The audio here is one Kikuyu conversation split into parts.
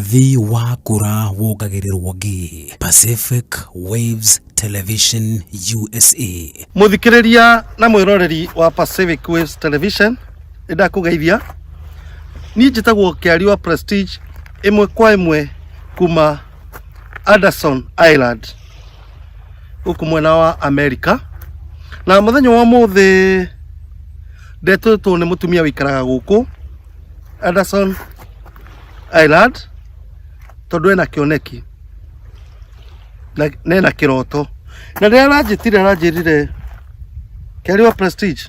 Mũrũthi wakũra wongagĩrĩrwo ngĩ. Pacific Waves Television USA. Mũthikĩrĩria na mwĩroreri wa Pacific Waves Television, nĩ ndakũgeithia. Niĩ njĩtagwo Kĩari wa Prestige, ĩmwe kwa ĩmwe kuma Anderson Island gũkũ mwena wa Amerika. Na mũthenya wa ũmũthĩ ndetĩtwo nĩ mũtumia ũikaraga gũkũ Anderson Island tondũ ena kĩoneki na na ena kĩroto. Na rĩrĩa aranjĩtire aranjĩrire, Kĩari wa Prestige,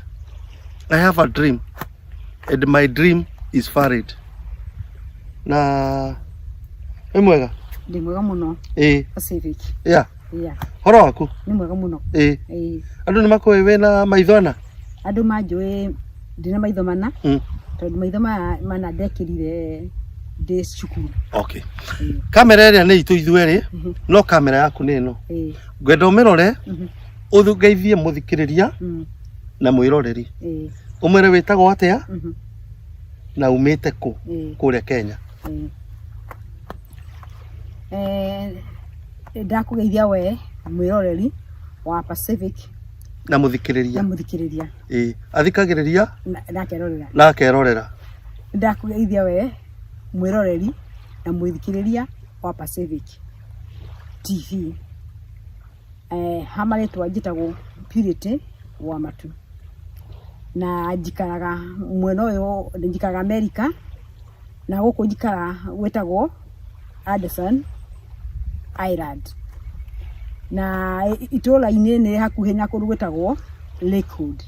I have a dream and my dream is valid. Na wĩ mwega? Ndĩ mwega mũno. Ĩĩ. Pacific. Yeah. Yeah. Horo waku? Nĩ mwega mũno. Ĩĩ. Ĩĩ. Andũ nĩ makũĩ wĩna maitho ana? Andũ manjũĩ ndĩna maitho mana tondũ maitho maya mana ndekĩrire ndĩ cukuru. Okay. Kamera ĩrĩa nĩ itũ ithuerĩ, no kamera yaku nĩ ĩno. Ĩĩ. Ngwenda ũmĩrore, ũngeithie mũthikĩrĩria na mwĩroreri. Ĩĩ. Ũmwĩre wĩtagwo atĩa na umĩte kũ kũrĩa Kenya. Ĩĩ. Eh, ndakũgeithia we mwĩroreri wa Pacific na mũthikĩrĩria. Na mũthikĩrĩria. Ĩĩ, athikagĩrĩria na akerorera. Na akerorera. Ndakũgeithia we mwĩroreri na mũthikĩrĩria wa Pacific TV. Eh, ha marĩtwa njĩtagwo Purity wa Matu na njikaraga mwena ũyũ, njikaraga Amerika na gũkũ njikaraga gwĩtagwo Anderson Island na itũra-inĩ nĩ hakuhĩ na kũndũ gwĩtagwo Lakewood.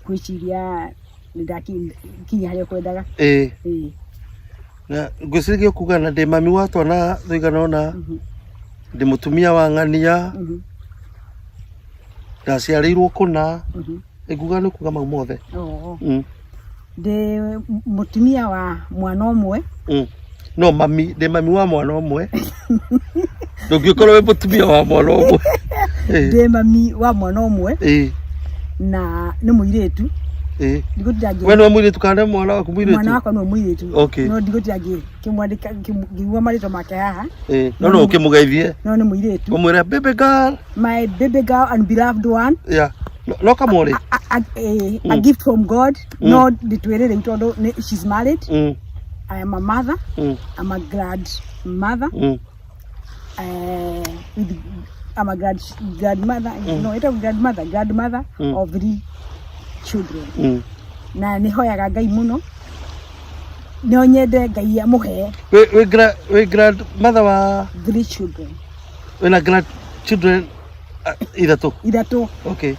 Ngwĩciria nĩ ndakinya harĩa ũkwendaga. Ĩĩ. Ĩĩ. Na ngwĩciria ũkuga na ndĩ mami wa twana tũigana ũna, ndĩ mũtumia wa ng'ania, ndaciarĩirwo kũna, nguga nĩ kuga mau mothe. Oo. Ndĩ mũtumia wa mwana ũmwe. No mami, ndĩ mami wa mwana ũmwe. Ndũngĩkorwo wĩ mũtumia wa mwana ũmwe. Ndĩ mami wa mwana ũmwe. Na nĩ mũirĩtu. Ndigũtinda ngĩ- We nĩwe mũirĩtu kana nĩ mwana waku mũirĩtu? Mwana wakwa nĩwe mũirĩtu. Okay. No ndigũtinda ngĩmwandĩka ngĩuga marĩtwa make haha. No no ũkĩmũgeithie. No nĩ mũirĩtu. Ũmwĩre baby girl. My baby girl and beloved one. Yeah. No, no kamũrĩ. A gift from God. No ndĩtwĩre rĩu tondũ she's married. I am a mother. I'm a grandmother. With, I'm a grandmother. No, ĩtagwo grandmother, grandmother of three children. Na nĩ hoyaga Ngai mũno. No nyende Ngai amũhe Wĩ grandmother wa three children. Wĩna grandchildren ithatũ. Ithatũ. Okay.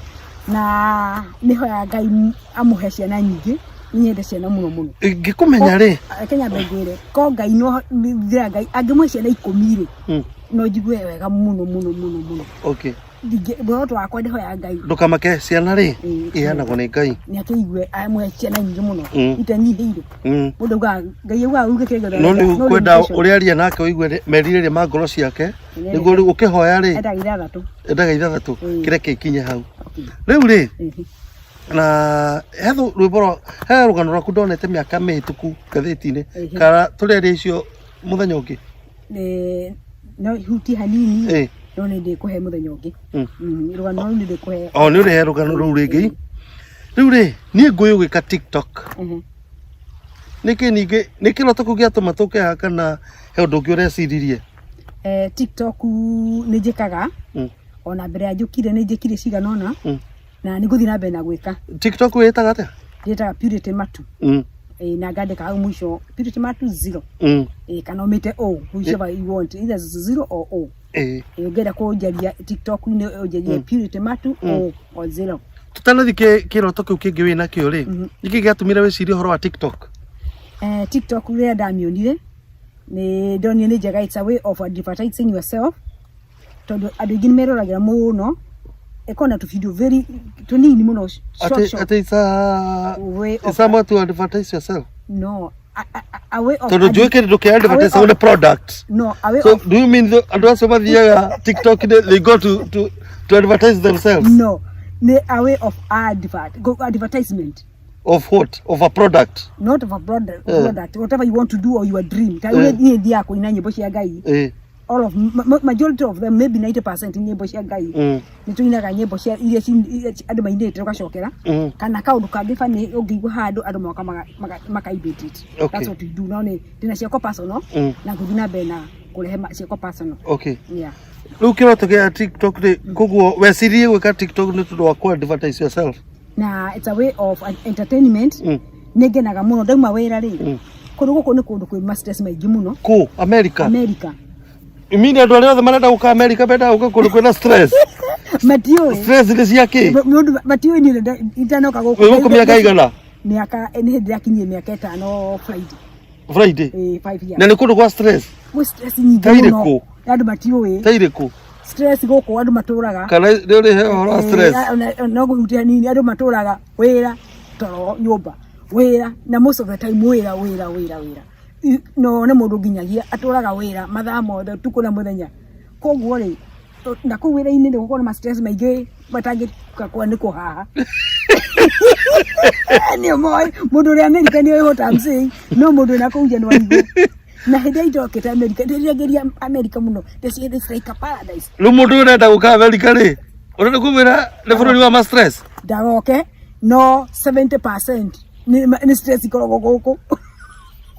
Na nĩ hoyaga Ngai amũhe ciana nyingĩ. Nĩ nyende ciana mũno mũno. Ngĩkũmenya rĩ? Reke nyambe ngwĩre, ko Ngai no njĩra Ngai angĩmũhe ciana 10 rĩ, no njigue wega mũno mũno mũno mũno. Okay. Muoroto wakwa ndĩhoyaga Ngai. Ndũkamake, ciana rĩ Ĩĩ. iheanagwo nĩ Ngai. Nĩ akĩigue amũhe ciana nyingĩ mũno. Itanyihĩire. Mũndũ augaga Ngai augaga uge kĩrĩa gĩothe No ũrenda. rĩu No kwenda limitation. ũrĩa aria nake ũigue merirĩria ma ngoro ciake, nĩguo rĩu ũkĩhoya rĩ, Endaga ithathatũ. Endaga ithathatũ, kĩreke ikinye hau. Okay. Rĩu rĩ, na he rwĩmbo rwa he rũgano rwaku ndonete mĩaka mĩhĩtũku ngathĩti-inĩ, kana tũrĩaria icio mũthenya ũngĩ? No hutie hanini, no nĩ ndĩkũhe mũthenya ũngĩ. Rũgano rũu nĩ ndĩkũhe. O nĩ ũrĩhe rũgano rũu rĩngĩ. Rĩu rĩ, niĩ ngũĩ ũgĩka TikTok. Nĩkĩ ningĩ nĩ kĩroto kĩu gĩatũma tũke haha kana he ũndũ ũngĩ ũreciririe? TikTok nĩ njĩkaga. Ona mbere ya njũkire nĩ njĩkire cigana ũna. Na nĩ ngũthiĩ na mbere na gwĩka. TikTok wĩtaga atĩa? Ndĩtaga Purity Matu. Ĩĩ, na ngandĩka hau mũico Purity Matu zero. Ĩĩ, kana ũmĩte O, whichever you want, either zero or O. Ĩĩ, ũngĩenda kũnjaria TikTok-inĩ ũnjarie Purity Matu O or zero. Tũtanathiĩ kĩroto kĩu kĩngĩ wĩ nakĩo rĩ, nĩkĩ gĩatũmire wĩcirie ũhoro wa TikTok? TikTok rĩrĩa ndamĩonire nĩ ndonire nĩ njega, it's a way of advertising yourself tondũ andũ aingĩ nĩ meroragĩra mũno, ĩkoragwo na tũ video very tũnini mũno, short, Atĩ short. Atĩ it's a Way it's of somewhere to advertise yourself. No, a way of Tondũ njũĩ kĩndũ kĩa advertise nĩ product. No, a way So of do you mean andũ acio mathiaga TikTok they go to advertise themselves? No, nĩ a way of advert, go, advertisement. Of what? Of a product? Not of a product, product, whatever you want to do or your dream. Ta rĩu niĩ thiaga kũina nyĩmbo cia Ngai. All of majority of them, maybe 90% nyĩmbo cia Ngai. Nĩ tũinaga nyĩmbo cia iria andũ mainĩte tũgacokera. Kana kaũndũ kangĩ bani ũngĩigua handũ andũ moka maka imitate it. That's what we do. No nĩ ndĩna ciakwa personal na ngũthiĩ na mbere na kũrehe ciakwa personal. Yeah. Rĩu kĩroto gĩa TikTok rĩ, koguo weciririe gwĩka TikTok nĩ tondũ wa kũ advertise yourself? Na it's a way of entertainment. Nĩ ngenaga mũno ndauma wĩra rĩ, kũndũ gũkũ nĩ kũndũ kwĩ ma stress maingĩ mũno. Kũ? America? America. You mean andũ arĩa othe marenda gũka America mendaga gũka kũndũ kwĩna stress? Matiũĩ. Stress nĩ cia kĩ? Mũndũ matiũĩ niĩ itanoka gũkũ. Wĩ gũkũ mĩaka igana? Mĩaka nĩ hĩndĩ ĩrakinyie mĩaka 5 Friday. Friday? 5 years. Na nĩ kũndũ gwa stress? Gwĩ stress nyingĩ Ta mũno. irĩkũ? Andũ matiũĩ. Ta irĩkũ? Stress gũkũ andũ matũraga. Kana nĩ ũrĩ he ũhoro wa stress? No kũhutia hanini, andũ matũraga wĩra, toro, nyũmba, wĩra, na most of the time wĩra, wĩra, wĩra, wĩra. No nĩ mũndũ nginyagia atũraga wĩra mathaa mothe ũtukũ na mũthenya. Koguo rĩ, na kũu wĩra-inĩ nĩ gũkorwo na ma stress maingĩ matangĩtuĩka kwanĩkwo haha. Nĩ moĩ mũndũ ũrĩa America nĩ oĩ what I'm saying, no mũndũ wĩna kũu nja nĩ warigwo. Na hĩndĩ ĩrĩa ndokĩte America, ndĩriragĩria America mũno, ndeciria it's like a paradise. Rĩu mũndũ ũyũ ũrenda gũka America rĩ, ũrenda kũmwĩra nĩ bũrũri wa ma stress? Ndagoke, no 70% nĩ stress ikoragwo gũkũ.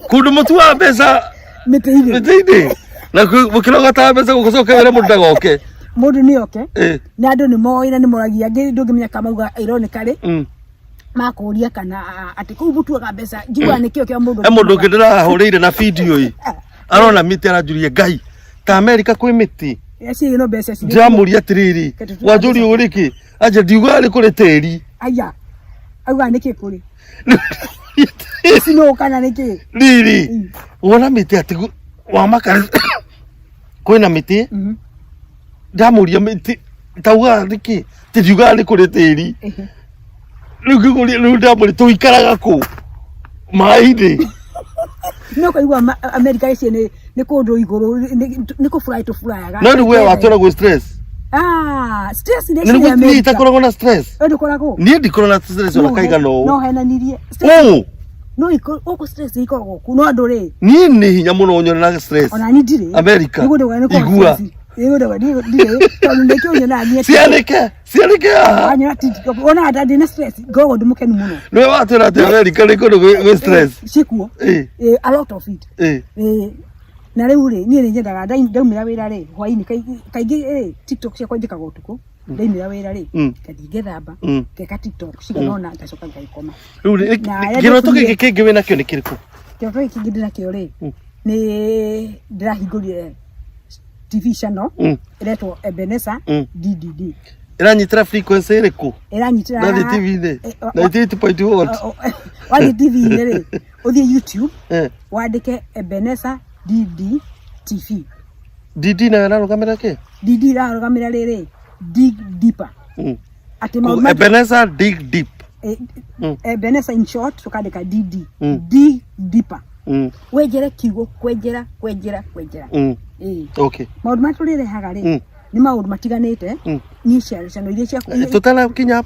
Kũndũ mũtuaga mbeca mĩtĩ-inĩ. Mĩtĩ-inĩ. Na mũkĩrogotaga mbeca gũcoka wĩra mũndũ ndagoke. Mũndũ nĩ oke. Na andũ nĩ moĩ na nĩ moragia, angĩ ndũngĩmenya kana mauga ironically. Makũria kana atĩ kũu mũtuaga mbeca, njiguaga nĩkĩo kĩa mũndũ. He mũndũ ũngĩ ndĩrahũrĩire na video ĩ. Arona mĩtĩ aranjũria Ngai, ta America kwĩ mĩtĩ? Eci no mbeca cirĩ. Ndĩramũria atĩrĩrĩ, wanjũria ũũ nĩkĩ? Anja ndiugaga nĩ kũrĩ tĩri. Aya. Augaga nĩkĩ kũrĩ? Snow kana nĩkĩ? Rĩrĩ, wona mĩtĩ atĩ wa makara kwĩna mĩtĩ? Ndamũria mĩtĩ taugaga nĩkĩ? Tindiugaga nĩ kũrĩ tĩri. Rĩu ngĩkũria, rĩu ndamũria tũikaraga kũ? Maĩ-inĩ. No kaigua America ici nĩ kũndũ igũrũ, nĩ kũ fly tũflyaga. No rĩu we watũra gwĩ stress. Stress nĩ Nĩ cia niĩ America. itakoragwo na stress. We ndũkoragwo? Niĩ ndikoragwo na stress ona kaigana ũũ. No henanirie. Ũũ. No gũkũ stress ikoragwo kuo, no andũ rĩ. Niĩ nĩ hinya mũno nyone na stress. Ona niĩ ndirĩ. America. Nĩguo ndauga nĩ kũrĩ Igua. stress. Nĩguo ndauga ndirĩ, tondũ nĩkĩo nyonaga niĩ atĩ- Cianĩke, cianĩke haha. Wanyona ti, wona ata ndĩ na stress, ngoragwo ndĩ mũkenu mũno. Nĩwe watwĩra atĩ America nĩ kũndũ gwĩ stress. Ciĩkuo. A lot of it. Na rĩu rĩ, niĩ nĩ nyendaga ndaumĩra wĩra rĩ, hwainĩ kaingĩ rĩ, TikTok ciakwa njĩkaga ũtukũ. Ndaumĩra wĩra rĩ, ngathiĩ ngethamba, ngeka TikTok cigana ũna, ngacoka ngagĩkoma. Rĩu rĩ, Na arĩa kĩroto ndekũrire- gĩkĩ kĩngĩ wĩnakĩo nĩ kĩrĩkũ? Kĩroto gĩkĩ kĩngĩ ndĩnakĩo rĩ, nĩ ndĩrahingũrire TV channel ĩretwo Ebeneza DDD. Ĩranyitĩra frequency ĩrĩkũ? Ĩranyitĩra Nathiĩ TV-inĩ. 98 point what? Wathiĩ TV-inĩ rĩ, ũthiĩ YouTube, wandĩke Ebeneza DD TV. DD nayo ĩrarũgamĩrĩra kĩ? DD ĩrarũgamĩrĩra rĩrĩ, dig deeper. Atĩ maũndũ ma- Ebeneza dig deep. Ebeneza in short tukandĩka DD. Dig deeper. Wenjere kiugo kwenjera kwenjera kwenjera. Maũndũ marĩa tũrĩrehaga rĩ, nĩ maũndũ matiganĩte. Niĩ ciano iria cia Tũtanakinya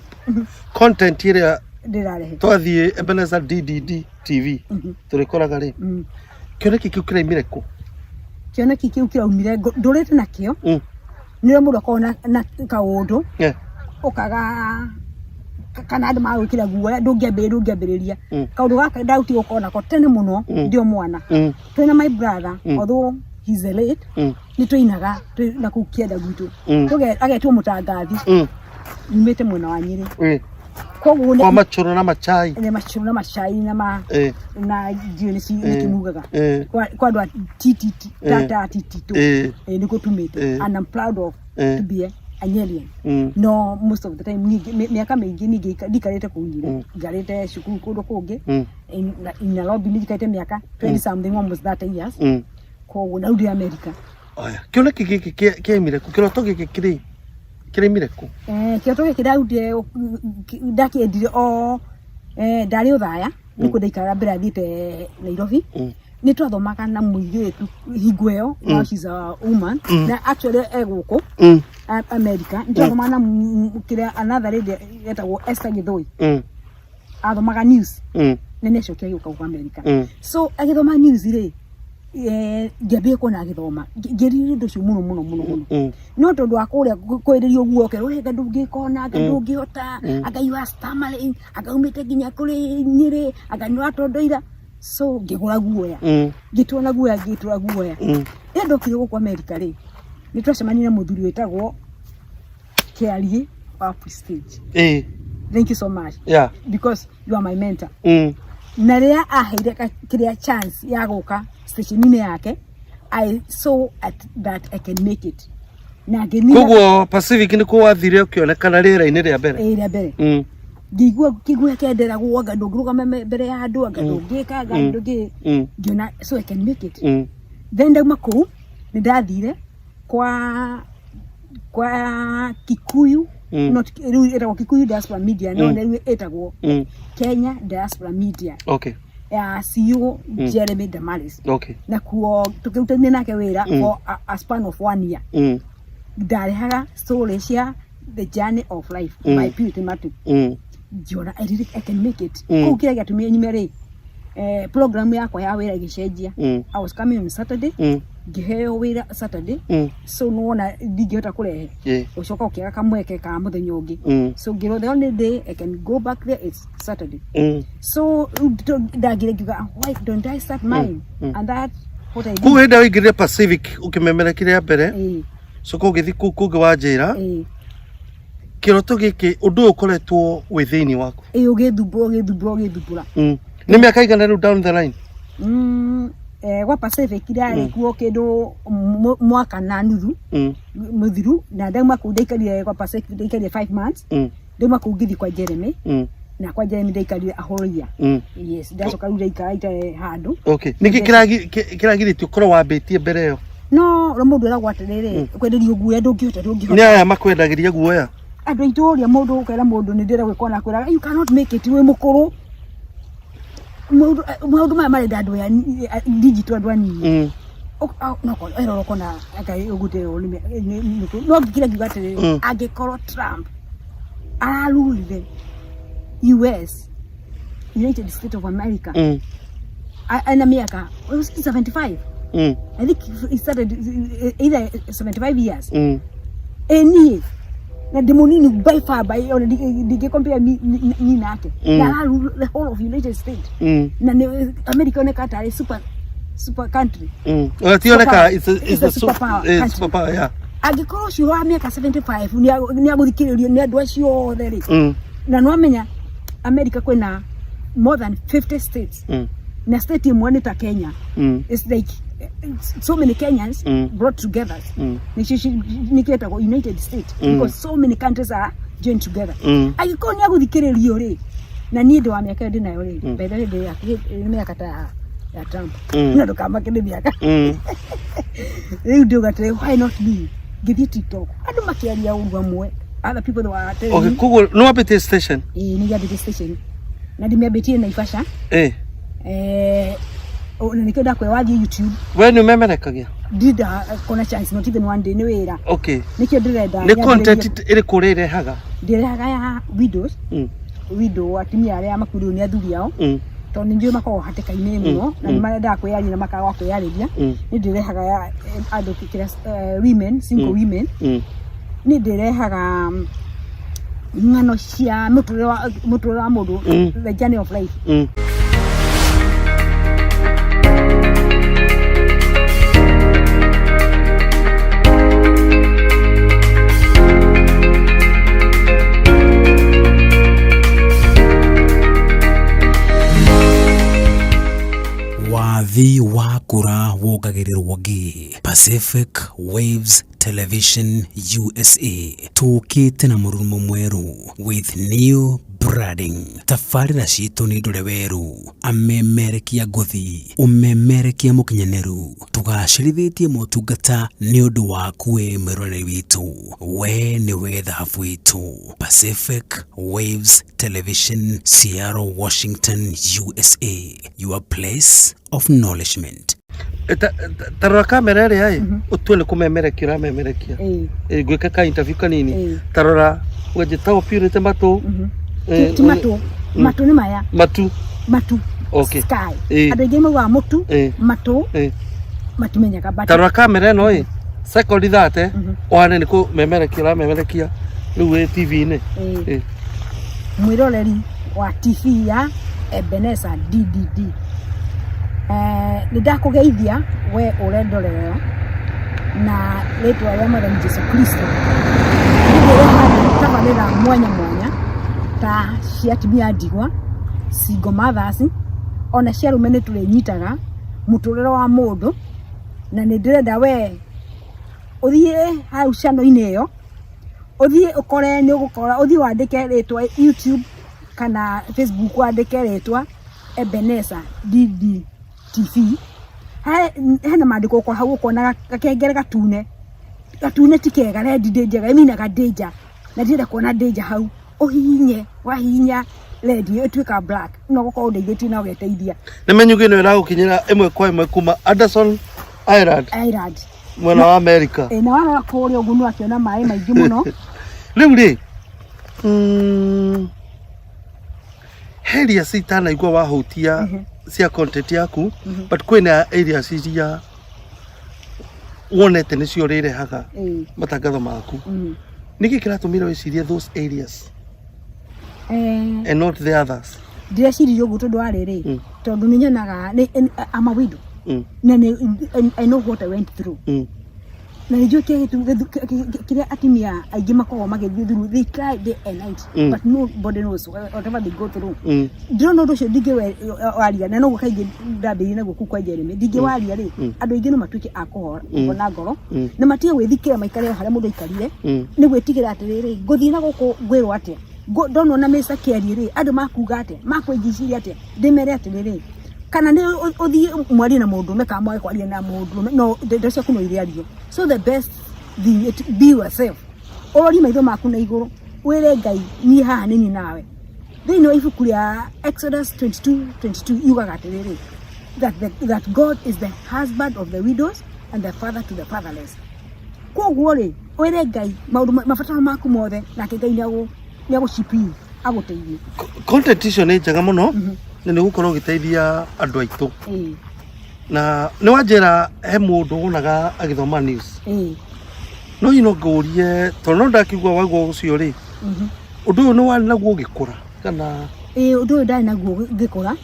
content ĩrĩa ndĩrarehe. Twathiĩ Ebeneza DDD TV tũrĩkoraga rĩ, kĩoneki kĩu kĩraumire kũ? Kĩoneki kĩu kĩraumire ndũrĩte nakĩo. Nĩ ũrĩa mũndũ akoragwo na kaũndũ ũkaga kana andũ magagwĩkĩra guoya ndũngĩambĩrĩria. Kaũndũ gaka ndarutire gũkorwo nako tene mũno ndĩ o mwana. Twĩna my brother, although he's a late, nĩ twainaga twĩ na kũu kĩanda gwitũ. Agetwo mũtangathi. Nyumĩte mwena wa Nyĩrĩ. Koguo Kwa machũrũ na machai. Nĩ machũrũ na machai na ma na ndiũĩ nĩ nĩ kĩmugaga. Kwa andũ a TTT, tata TT tu. Nĩkuo tumĩte. And I'm proud of to be a Nyerian. No most of the time mĩaka mĩingĩ ningĩ ndikarĩte kũu Nyĩrĩ. Njikarĩte cukuru kũndũ kũngĩ. In Nairobi nĩ njikarĩte mĩaka 20 something, almost 30 years. Koguo na rĩu ndĩ America. Aya, kĩoneki gĩkĩ kĩaimire kũ? Kĩroto gĩkĩ kĩraimire kũ? Kĩroto gĩkĩ ndarutire, ndakĩendire o ndarĩ Othaya, nĩkuo ndaikaraga mbere ya thiĩte Nairobi. Nĩ twathomaga na mũirĩtu hingo ĩyo, now she's a woman, na actually e gũkũ America. Nĩ twathomaga na kĩrĩa another lady etagwo Esther Gĩthũi. Athomaga news na nĩ acokire agĩũka gũkũ America. So agĩthoma news rĩ, ngĩambia kuona agĩthoma, ngĩrirĩria ũndũ ũcio mũno mũno mũno mũno. No tondũ wa kũrĩa kwĩrĩrio guo ũkerwo anga ndũngĩka ona, anga ndũngĩhota, anga you are stammering, anga umĩte nginya kũrĩ Nyĩrĩ, anga nĩ ũratondoira. So ngĩgũra guoya, ngĩtũra na guoya, ngĩtũra guoya. Rĩrĩa ndokire gũkũ America rĩ, nĩ twacemanirie na mũthuri wĩtagwo Kĩariĩ wa Prestige. Thank you so much because you are my mentor. Na rĩrĩa aheire kĩrĩa chance ya gũka station-inĩ yake, I saw that I can make it. Na ngĩnina. Koguo Pacific nĩkuo wathire ũkĩonekana rĩera-inĩ rĩa mbere? Ĩĩ, rĩa mbere. Ngĩigua kĩguoya kĩenderagwo, anga ndũngĩrũgama mbere ya andũ, anga ndũngĩka, anga ndũngĩ. Ngĩona so I can make it. Then ndauma kũu nĩ ndathire kwa Kikuyu, not rĩu ĩtagwo Kikuyu Diaspora Media, no rĩu ĩtagwo Kenya Diaspora Media ya CEO Jeremy Damaris. Na kuo tũkĩrutania nake wĩra for a span of one year. Ndarehaga story cia the journey of life by Purity Matu. Ngĩona I really I can make it. Kũu kĩrĩa gĩatũmire nyume rĩ, program yakwa ya wĩra ĩgĩcenjia. I was coming on Saturday, ngĩheo wĩra Saturday, so nĩwona ndingĩhota kũrehe, ũcoka ũkĩaga kamweke ka mũthenya ũngĩ. So ngĩrwo the only day I can go back there is Saturday. So ndangire ngiuga, why don't I start mine? And that what I did. Koguo hĩndĩ ĩrĩa waingĩrire Pacific ũkĩmemerekia rĩa mbere, coka ũgĩthiĩ kũu kũngĩ wanjĩra, kĩroto gĩkĩ, ũndũ ũyũ ũkoretwo wĩ thĩinĩ waku. Ĩĩ, ũgĩthumbũra, ũgĩthumbũra, ũgĩthumbũra. Nĩ mĩaka igana rĩu down the line? Gwa Pacific ndarĩ kuo kĩndũ mwaka na nuthu mũthiru, na ndauma kũu ndaikarire gwa Pacific ndaikarire 5 months. Ndauma kũu ngĩthiĩ kwa Jeremy, na kwa Jeremy ndaikarire a whole year. Yes, ndacoka rĩu ndaikara itarĩ handũ. Okay, nĩkĩ kĩragirĩtie ũkorwo wambĩtie mbere ĩyo? No ũrĩa mũndũ eragwo atĩrĩrĩ, kwenderio guoya, ndũngĩhota, ndũngĩhota. Nĩ aya makwendagĩria guoya? Andũ aitũ, ũrĩa mũndũ ũkera mũndũ nĩ ndĩrenda gwĩka, ona kwĩraga you cannot make it, wĩ mũkũrũ. Maũndũ maya marenda andũ aya digital, andũ anini. No erora ũkona Ngai ũgutĩrwo nĩ no ngĩkira ngiuga atĩrĩrĩ, angĩkorwo Trump ararurire US, United States of America, ena mĩaka 75, I think he started either 75 years, ĩ niĩ na ndĩ mũnini by far, by ona ndingĩ compare ni nake, na ararule the whole of United States, na nĩ America oneka tarĩ super super country. Ona ti oneka it's a, It's it's a a superpower country. Superpower, yeah. Angĩkorwo ũcio wa mĩaka 75 nĩ agũthikĩrĩrio nĩ andũ acio othe rĩ, na nĩwamenya America kwĩna more than 50 states, na state ĩmwe nĩ ta Kenya. It's like so many Kenyans brought together. Nĩcio nĩkĩo ĩtagwo United States, because so many countries are joined together. Angĩkorwo nĩ agũthikĩrĩrio rĩ, na niĩ ndĩ wa mĩaka ĩyo ndĩ nayo rĩ, by the way ndĩ hakuhĩ mĩaka ta ya Trump, no ndũkamake nĩ mĩaka. Rĩu ndĩuga atĩrĩ, why not me? Ngĩthiĩ TikTok, andũ makĩaria ũru amwe, other people they were telling Okay, me. koguo nĩ wambĩtie station? Ĩĩ, nĩ ngĩambĩtie station na ndĩmĩambĩtie Naivasha. Na nĩkĩo ndakwĩra wathiĩ YouTube. We nĩ ũmemerekagia? Ndinda kona chance, not even one day, nĩ wĩra. Nĩkĩo ndĩrenda Nĩ nyambĩrĩrie. content ĩrĩkũ ũrĩrehaga? Ndĩrehaga ya widows, widow, atumia arĩa makuĩrĩirwo nĩ athuri ao, tondũ nĩ njũĩ makoragwo hatĩka-inĩ mũno na nĩ marendaga kwĩyaria na makaga kwĩyarĩria. Nĩ ndĩrehaga ya andũ kĩrĩa, women, single women. Nĩ ndĩrehaga ng'ano cia mũtũrĩre wa mũndũ, the journey of life. Wathi wa kura wongagĩrĩrwo ngĩ. Pacific Waves Television USA tũkĩte na mũrurumo mwerũ with new branding. Tabarĩra citũ nĩ ndũre werũ, amemerekia ngũthi, ũmemerekia mũkinyanĩru, tũgacĩrithĩtie motungata nĩ ũndũ waku we mwĩroreri witũ. We nĩwe thahabu itũ. Pacific Waves Television, Seattle, Washington, USA, your place of nourishment. Ta rora kamera ĩrĩa ĩ ũtue nĩ kũmemerekia ũramemerekia. Ngwĩka ka interview kanini. Ta rora, we njĩtagwo Purity Matũ. Ti matũ, matũ nĩ maya. Matu. Matu. Okay. Sky. Andũ aingĩ maugaga mũtu, matũ, matimenyaga, but Tarora kamera ĩno ĩ sekondi thate ũhane nĩ kũmemerekia ũramemerekia rĩu wĩ TV-inĩ. Mwĩroreri wa TV ya Ebeneza DDD, nĩ ndakũgeithia we ũrendorera na rĩtwa rĩa Mwathani Jesu Kristo. Nĩngũreha tabarĩra mwanya mwanya ta cia atumia a ndigwa, single mothers, ona cia arũme nĩ tũrĩnyitaga mũtũrĩre wa mũndũ, na nĩ ndĩrenda we ũthiĩ hau channel-inĩ ĩyo, ũthiĩ ũkore nĩ ũgũkora, ũthiĩ wandĩke rĩtwa YouTube kana Facebook, wandĩke rĩtwa Ebeneza DD TV. Hena mandĩko ũkora hau, ũkona gakengere gatune. Gatune ti kega, red ndĩ njega, ĩminaga danger, na ndirenda kuona danger hau. Ũhihinye, wahihinya red ĩtuĩka black, no gũkorwo ũndeithĩtie na ũgeteithia. Nĩ menyugo ĩno ĩragũkinyĩra ĩmwe kwa ĩmwe kuma Anderson Island, Island, mwena wa America. Na warora kũrĩa ũguo nĩ wakĩona maĩ maingĩ mũno. Rĩu rĩ, he areas itanaigua wahutia cia content yaku, but kwĩna areas iria wonete nĩcio ũrĩrehaga matangatho maku. Nĩkĩ kĩratũmire wĩcirie those areas and not the others? Ndĩreciririe ũguo tondũ wa rĩrĩ, tondũ nĩ nyonaga I'm a widow na nĩ I know what I went through, na nĩ njũĩ kĩrĩa atumia aingĩ makoragwo magĩthiĩ through. They cry day and night, but nobody knows whatever they go through. Ndĩrona ũndũ ũcio ndingĩwaria, na noguo kaingĩ ndambĩrĩirie naguo kũu kwa Jeremy, ndingĩwaria rĩ, andũ aingĩ no matuĩke a kũhona ngoro na matige gwĩthikĩra, maikare o harĩa mũndũ aikarire, nĩ gwĩtigĩra atĩrĩrĩ, ngũthiĩ na gũkũ ngwĩrwo atĩa? Ndonwo na Mr. Kĩarie rĩ, andũ makuga atĩa? Makwĩnjiciria atĩa? Ndĩmere atĩrĩrĩ, kana nĩ ũthiĩ mwarie na mũndũrũme kana mwage kwaria na mũndũrũme, no ndeto ciaku no irĩario. So the best thing it, be yourself, ũrorie maitho maku na igũrũ, wĩre Ngai, niĩ haha nĩ niĩ nawe. Thĩinĩ wa ibuku rĩa Exodus 22:22 yugaga atĩrĩrĩ, that God is the husband of the widows and the father to the fatherless. Koguo rĩ, wĩre Ngai maũndũ mabataro maku mothe, nake Ngai nĩ agũcipi agũteithie. Content icio nĩ njega mũno na nĩ ũgũkorwo ũgĩteithia andũ aitũ. Na nĩ wanjĩra he mũndũ wonaga agĩthoma news, no hihi no ngũrie, tondũ no ndakĩigua waigua ũcio rĩ, ũndũ ũyũ nĩ warĩ naguo ũgĩkũra kana? Ĩĩ, ũndũ ũyũ ndarĩ naguo ngĩkũra.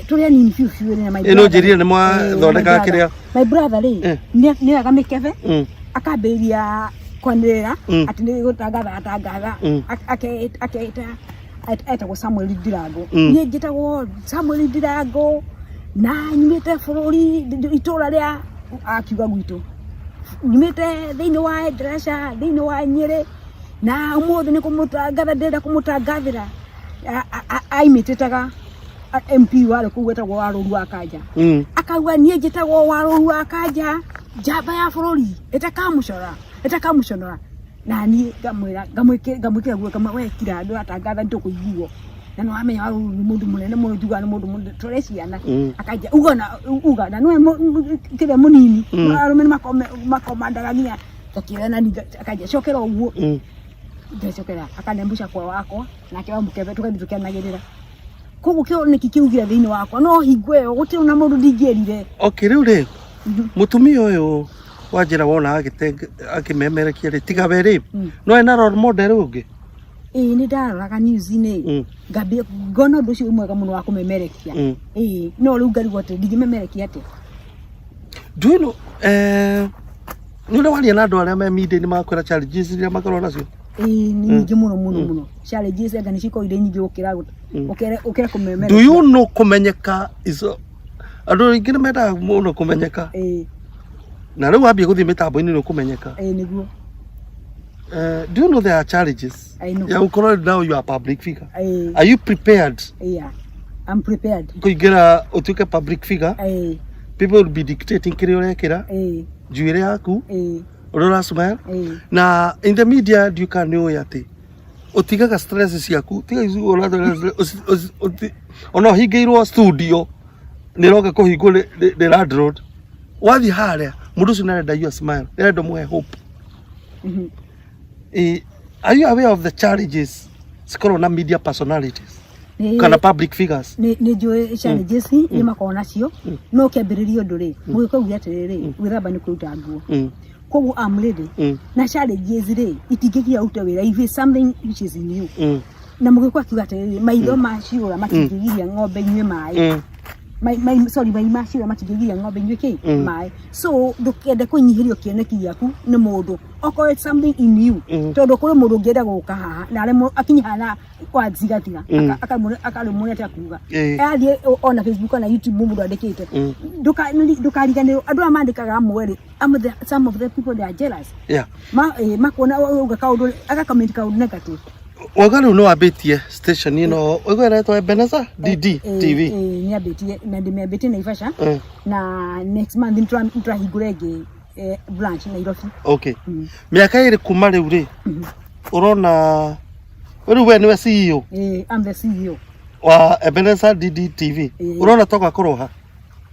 Tũrĩ anini biũ biũ rĩ, na my Ĩ, no brother njĩrire rĩ, nĩ mwathondekaga my brother- kĩrĩa. My brother rĩ, nĩ oyaga mĩkebe, akambĩrĩria kwanĩrĩra atĩ nĩ gũtangatha atangatha, akeita etagwo Samuel Ndirango. Niĩ njĩtagwo Samuel Ndirango na nyumĩte bũrũri itũra rĩa, akiuga gwitũ, nyumĩte thĩinĩ wa Endarasha, thĩinĩ wa Nyĩrĩ, na ũmũthĩ nĩ kũmũtangatha ndĩrenda kũmũtangathĩra. Aimĩtĩtaga MP warĩ kũu wetagwo Warũru wa Kanja. Akauga, niĩ njĩtagwo Warũru wa Kanja, njamba ya bũrũri ĩtakamũcora ĩtakamũconora. Na niĩ ngamwĩra, ngamwĩkĩra guo, ngamwĩra, we kira, ndũratangatha, nĩtũkũiguo, na nĩ wamenya Warũru nĩ mũndũ mũnene mũno, tugaga nĩ mũndũ mũnene tũrĩ ciana. Akanjia uga na uga na nĩwe kĩrĩa mũnini. Arũme nĩ makomandaga nginya ngakĩoya na niĩ akanjia cokera ũguo. Ngacokera, akane mũcakwa wakwa nake wa mũkebe, tũgathiĩ tũkĩanagĩrĩra. Koguo kĩoneki kĩu gĩa thĩinĩ wakwa, no hingo ĩyo gũtirĩ na mũndũ ndingĩerire. Okay, rĩu rĩ, mũtumia ũyũ wa njĩra wona akĩmemerekia rĩ, tiga we rĩ, no ena role model ũngĩ? Ĩĩ, nĩ ndaroraga news-inĩ, ngambia ngona ũndũ ũcio wĩ mwega mũno wa kũmemerekia. Ĩĩ, no rĩu ngarigwo atĩ ndingĩmemerekia atĩa. Do you know, nĩ ũrĩa waria na andũ arĩa me media-inĩ magakwĩra challenges iria makoragwo nacio? Ĩĩ, nĩ nyingĩ mũno mũno mũno. Challenges anga nĩ cikoragwo irĩ nyingĩ gũkĩra ũkĩre kũmemerekia. Do you know kũmenyeka is andũ aingĩ nĩ mendaga mũno kũmenyeka, na rĩu wambia gũthiĩ mĩtambo-inĩ nĩ ũkũmenyeka. Ĩĩ, nĩguo. Do you know there are challenges I know. ya gũkorwo now you are a public figure? Ĩĩ. Are you prepared Yeah, I'm prepared. kũingĩra ũtuĩke public figure? Ĩĩ. People will be dictating kĩrĩa ũrekĩra, njuĩrĩ yaku, ũrĩa ũracmile. Na in the media, ndiũka nĩ ũĩ atĩ ũtigaga stress ciaku, tiga icu ona ũhingĩirwo studio, nĩ ĩroka kũhingwo nĩ landlord, wathiĩ harĩa mũndũ ũcio nĩarenda your smile, nĩarenda ũmũhe hope. Are you aware of the challenges? Cikoragwo na media personalities kana public figures. Nĩ njũĩ challenges nĩ makoragwo nacio, no kĩambĩrĩria ũndũ rĩ, mũgĩkũyũ auge atĩrĩrĩ, gwĩthamba nĩ kwĩruta nguo. Koguo I'm ready. Na challenges rĩ, itingĩgiria ũrute wĩra if it's something which is in you. Na mũgĩkũyũ akiuga atĩrĩrĩ, maitho ma ciũra matingĩgiria ng'ombe inyue maĩ. Sorry, mai ma ciũra matingĩgiria ng'ombe inyue kĩ? Maĩ. So ndũkende kũnyihĩrio kĩoneki gĩaku nĩ mũndũ okorwo it's something in you. Tondũ kũrĩ mũndũ ũngĩenda gũka haha na aremwo akinye haha na wajigatiga akaremwo nĩ atĩa kuga. Athiĩ ona Facebook kana YouTube, mũndũ andĩkĩte. Ndũkariganĩrwo andũ aya mandĩkaga amwe rĩ, some of the people, they are jealous. Makuona uga kaũndũ, agacomment kaũndũ negative. Wauga rĩu nĩ wambĩtie station ĩno ũigua ĩretwo Ebenezer DD TV. Nĩ ambĩtie na ndĩmĩambĩtie Naivasha. Na next month nĩtũrahingũra ĩngĩ branch Nairobi. Okay. Mĩaka 2 kuma rĩu rĩ, ũrona rĩu we nĩwe CEO? I'm the CEO. Wa Ebenezer DD TV. Ũrona togakorwo ha?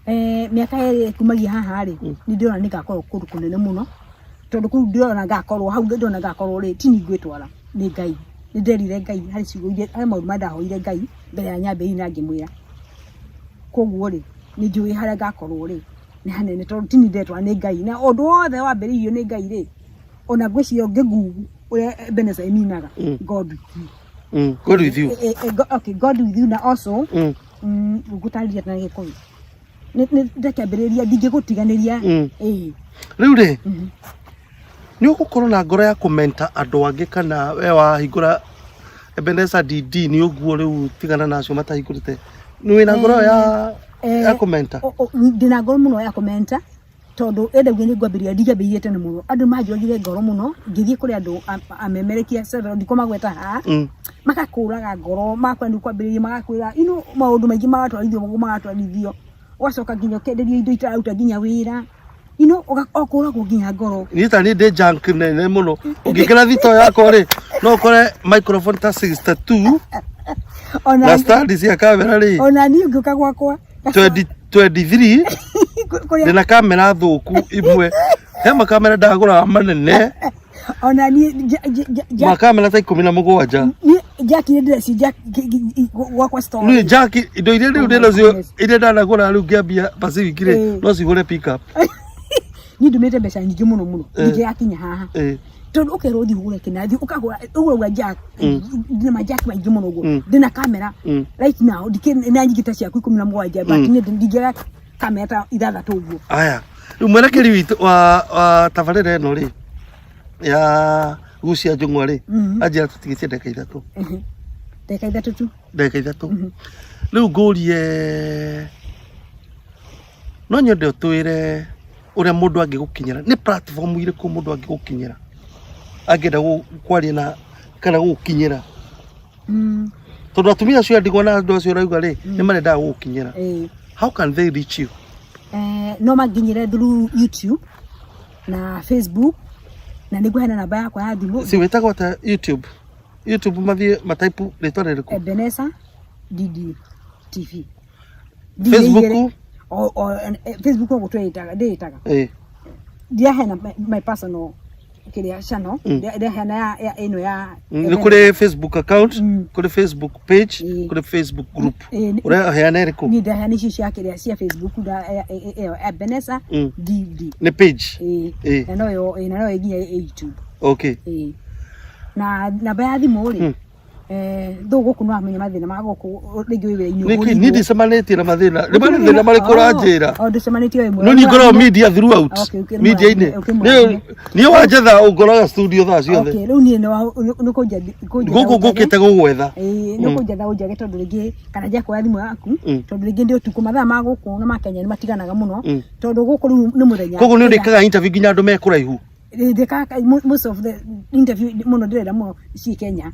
Mĩaka 2 kumagia haha rĩ, nĩ ndĩrona nĩ ngakorwo kũndũ kũnene mũno, tondũ kũu ndĩrona ngakorwo hau, ndĩrona ngakorwo rĩ, ti niĩ ngwĩtwara, nĩ Ngai. Nĩ nderire Ngai harĩ ciugo iria, harĩ maũndũ marĩa ndahoire Ngai mbere ya nyambĩrĩirie na ngĩmwĩra. Koguo rĩ, nĩ njũĩ harĩa ngakorwo rĩ nĩ hanene, tondũ ti niĩ ndetwara, nĩ Ngai. Na ũndũ wothe wambĩrĩirio nĩ Ngai rĩ, ona ngwĩciria ũngĩngugu ũrĩa Ebenezer ĩminaga, God with you. God with you. Okay, God with you na also ngũtarĩria na Gĩkũyũ nĩ ndakĩambĩrĩria, ndingĩgũtiganĩria. Ĩĩ. Rĩu rĩ, nĩ ũgũkorwo na ngoro ya kũmenta andũ angĩ, kana we wahingũra Ebenezer DD nĩ ũguo rĩu tigana na acio matahingũrĩte? Nĩ wĩna ngoro ya ya kũmenta? Ndĩna ngoro mũno ya kũmenta, tondũ ĩndauge nĩ ngwambĩrĩria, ndingĩambĩrĩirie tene mũno. Andũ manjũragire ngoro mũno ngĩthiĩ kũrĩ andũ amemerekia several, ndikũmagweta haha. Magakũraga ngoro makwenda kwambĩrĩria, magakwĩra maũndũ maingĩ, magatwarithio ũguo, magatwarithio, ũgacoka nginya ũkenderio indo itararuta nginya wĩra, ũkũragwo nginya ngoro. Niĩ ta niĩ ndĩ junk nene mũno. Ũngĩkĩra thito yakwa rĩ, no ũkore microphone ta 62 ona na stand cia kamera rĩ ona niĩ ngĩũka gwakwa 20 23. Kũrĩa Ndĩna kamera thũku imwe, he makamera ndagũraga manene. Ona niĩ Makamera ta 17. Niĩ njakire ndĩreci gwakwa store. Niĩ jack indo iria rĩu Oh my ndĩ nacio, goodness. iria ndanagũra rĩu ngĩambia Pacific rĩ, no cigũre pick up. Niĩ ndũmĩte mbeca nyingĩ mũno mũno ingĩgakinya haha, tondũ ũkerwo ũthiĩ ũgũre kĩnathi, ũkagũra, ũgũra jack. Ndĩna majack maingĩ mũno ũguo. Ndĩna kamera right now, ndikĩ na nyingĩ ta ciaku 17, but niĩ ndingĩaga kamera ta ithathatũ ũguo. Aya, rĩu mwerekeri witũ wa tabarĩra ĩno rĩ, ya gucia njũng'wa rĩ, anjĩra tũtigĩtie ndagĩka 3. Ndagĩka 3 tu. Ndagĩka 3. Rĩu ngũrie, no nyende ũtwĩre ũrĩa mũndũ angĩgũkinyĩra, nĩ platform irĩkũ mũndũ angĩgũkinyĩra angĩenda kwaria na kana gũgũkinyĩra? Tondũ atumia acio a ndigwa na andũ acio ũrauga rĩ, nĩ marendaga gũgũkinyĩra. How can they reach you? No manginyĩre through YouTube na Facebook, na nĩ ngũheana namba yakwa ya thimũ. Si wĩtagwo ta YouTube mathiĩ mataipu rĩtwa rĩrĩkũ? Ebenezer DD TV. Facebook? O, Facebook no gũtwĩtaga ndĩĩtaga. Ndiaheana my personal kĩrĩa channel. Ndĩraheana ya ĩno ya Nĩ kũrĩ Facebook account, kũrĩ Facebook page, kũrĩ Facebook group. Ũraheana ĩrĩkũ? Niĩ ndĩraheana icio cia kĩrĩa cia Facebook, ĩyo Ebenezer DD. Nĩ page. Ĩĩ. Na noyo ĩĩ, na noyo nginya YouTube. Ĩĩ. Na namba ya thimũ rĩ, thũ gũkũ no amenya mathĩna ma gũkũ, rĩngĩ wĩ wĩra-inĩ. Nĩkĩ niĩ ndicemanĩtie na mathĩna? Nĩ mathĩna marĩkũ ũranjĩra? O ndũcemanĩtie ĩmwe. No niĩ ngoragwo media throughout. Okay, media-inĩ. Okay. Niĩ wanjetha ũngoraga studio thaa ciothe. Okay, rĩu niĩ nĩ kũnjetha Gũkũ ngũkĩte gũgwetha. Ĩĩ, nĩ kũnjetha ũnjage, tondũ rĩngĩ kana njakuoya thimũ yaku, tondũ rĩngĩ ndĩ ũtukũ, mathaa ma gũkũ na ma Kenya nĩ matiganaga mũno, tondũ gũkũ rĩu nĩ mũthenya. Koguo nĩ ũrĩkaga interview nginya andũ me kũraihu? Ndĩkaga most of the interview mũno, ndĩrenda mũno ci Kenya.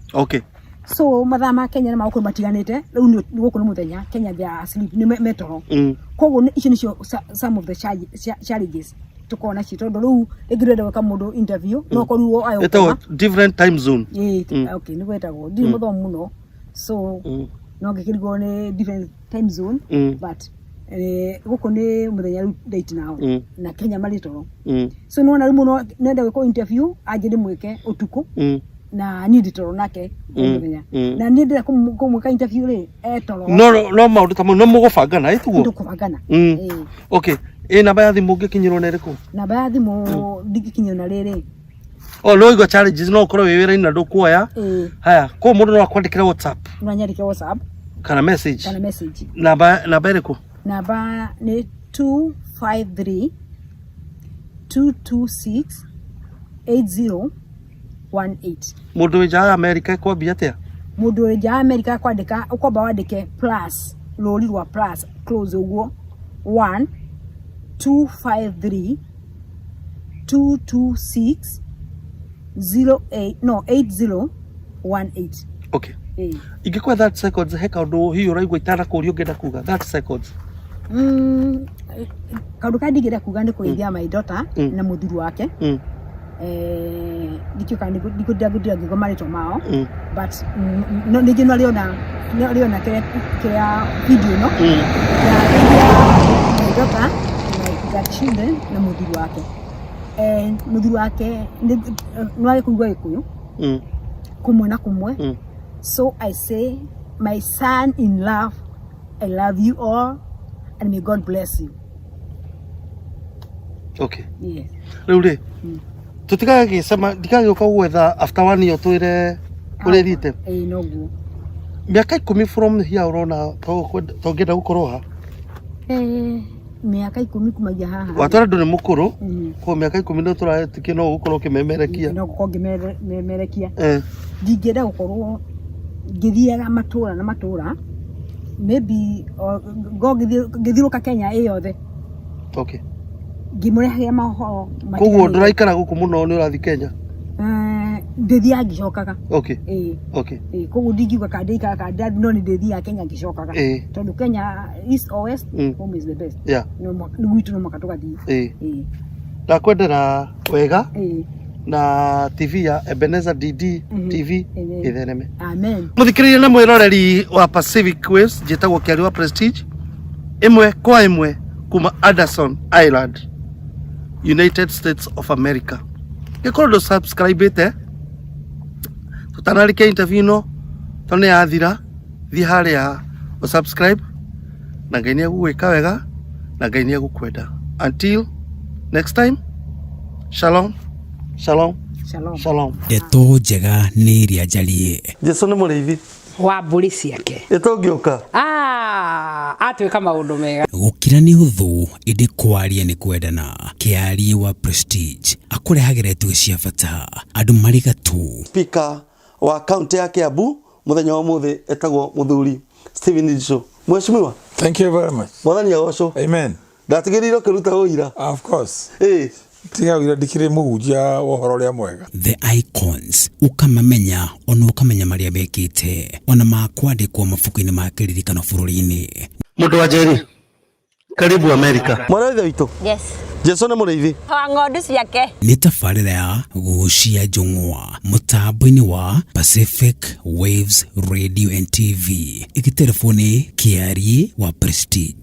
So mathaa ma Kenya na ma gũkũ matiganĩte. Rĩu gũkũ nĩ mũthenya, Kenya they are asleep, nĩ metoro. Koguo icio nĩcio some of the challenges tũkoragwo nacio, tondũ rĩu rĩngĩ ndĩrenda gwĩka mũndũ interview, no korirwo ayo Ĩtagwo different time zone. Ĩĩ, okay, nĩguo ĩtagwo. Ndirĩ mũthomu mũno, so no ngĩkĩrigwo nĩ different time zone. But gũkũ nĩ mũthenya rĩu right now, na Kenya marĩ toro. So nĩwona rĩu mũno nenda gwĩkwo interview, anjĩ ndĩmwĩke ũtukũ. Na niĩ ndĩ toro nake o mũthenya. Na niĩ ndĩrenda kũmwĩka interview rĩ, e toro. No maũndũ ta mau no mũgũbangana ĩ tiguo? Ndũkũbangana. Ĩĩ. Okay, ĩ namba ya thimũ ũngĩkinyĩrwo nĩ ĩrĩkũ? Namba ya thimũ ndingĩkinyio na rĩrĩ. O no igua challenges, no ũkorwo wĩ wĩra-inĩ na ndũkuoya. Ĩĩ. Haya, koguo mũndũ no akwandĩkĩre WhatsApp No anyandĩke WhatsApp kana message? Kana message. Namba ĩrĩkũ? Namba nĩ 253 226 8018. Mũndũ wĩ nja ya America ekwambia atĩa? Mũndũ ũrĩ nja ya America kwandĩka, ũkwamba wandĩke plus, rũri rwa plus close ũguo, 1 253 226 08, no, 8018. Okay. Ĩĩ. Ingĩkwa 30 seconds, he kaũndũ hihi ũraigua itanakũria ũngĩenda kuga, 30 seconds? Kaũndũ karĩa ndingĩenda kuga nĩ kũgeithia my daughter na mũthuri wake. Ndikĩũka ndikũndira ngĩgwa marĩtwa mao, but no ningĩ no arĩona kĩrĩa video ĩno. Ndageithia my daughter, my grandchildren na mũthuri wake. Mũthuri wake nĩ wage kũigua Gĩkũyũ kũmwe na kũmwe. So I say, my son in love, I love you all and may God bless you. Okay. Yes. Rĩu rĩ, tũtigagĩcema, ndigagĩũka gwetha after one year twĩre ũrĩa thiĩte. Ĩĩ, noguo. Mĩaka 10 from here, ũrona to ũngĩenda gũkorwo ha? Mĩaka 10 kumagia haha. Watwara ndũ nĩ mũkũrũ. Koguo mĩaka 10 nĩ tũrahetũkia, no ũgũkorwo ũkĩmemerekia. No gũkorwo ngĩmemerekia. Ndingĩenda gũkorwo ngĩthiaga matũra na matũra, maybe ngorwo ngĩthiũrũka Kenya ĩ yothe ngĩmũrehagĩra mohoro Koguo matiganĩte. Ndũraikara gũkũ mũno, nĩ ũrathiĩ Kenya? Ndĩthiaga ngĩcokaga. Ĩĩ. Ĩĩ, koguo ndingiuga kana ndĩikara kana ndĩrathiĩ, no nĩ ndĩthiaga Kenya ngĩcokaga. Tondũ Kenya, east or west, home is the best. No nĩ gwitũ, no mũhaka tũgathiĩ. Ĩĩ. Ndakwendera wega na TV ya Ebenezer DD TV ĩthereme. Amen. Mũthikĩrĩria na mwĩroreri wa Pacific Waves, njĩtagwo Kĩari wa Prestige, ĩmwe kwa ĩmwe kuma Anderson Island, United States of America. Gĩkorwo ndũ subscribe tũtanarĩkia interview ĩno, tondũ nĩ yathira, thiĩ harĩa ũ subscribe, na Ngai nĩ egũgwĩka wega na Ngai nĩ egũkwenda. Until next time, shalom, shalom. Shalom. Shalom. Ndeto njega nĩ iria njarie. Jesu nĩ mũrĩithi wa mbũri ciake. Ĩtũngĩũka. Ah, atuĩka maũndũ mega. Gũkira nĩ ũthũ, ĩndĩ kwaria nĩ kwendana. Kĩarie wa Prestige akũrehagĩra itugĩ cia bata, andũ marĩ gatũ. Speaker wa kaunti ya Kiambu muthenya wa umuthi etagwo muthuri Stephen Ndichu. Mheshimiwa. Thank you very much. Mwathani agocwo. Amen. Ndatigĩrĩire ũkĩruta ũira. Of course. Ĩĩ. Tiga ũira, ndikĩrĩ mũhunjia wa ũhoro ũrĩa mwega. The Icons, ũkamamenya ona ũkamenya marĩa mekĩte ona makwandĩkwo mabuku-inĩ ma kĩririkano bũrũri-inĩ. Mũndũ wa Njeri, karibu America. Mwana wa ithe witũ. Yes. Jesu nĩ mũrĩithi wa ng'ondu ciake. Nĩ tabarĩra ya Gũcia Njũng'wa mũtambo-inĩ wa Pacific Waves Radio and TV. Ĩgĩterefoni Kĩarie wa Prestige.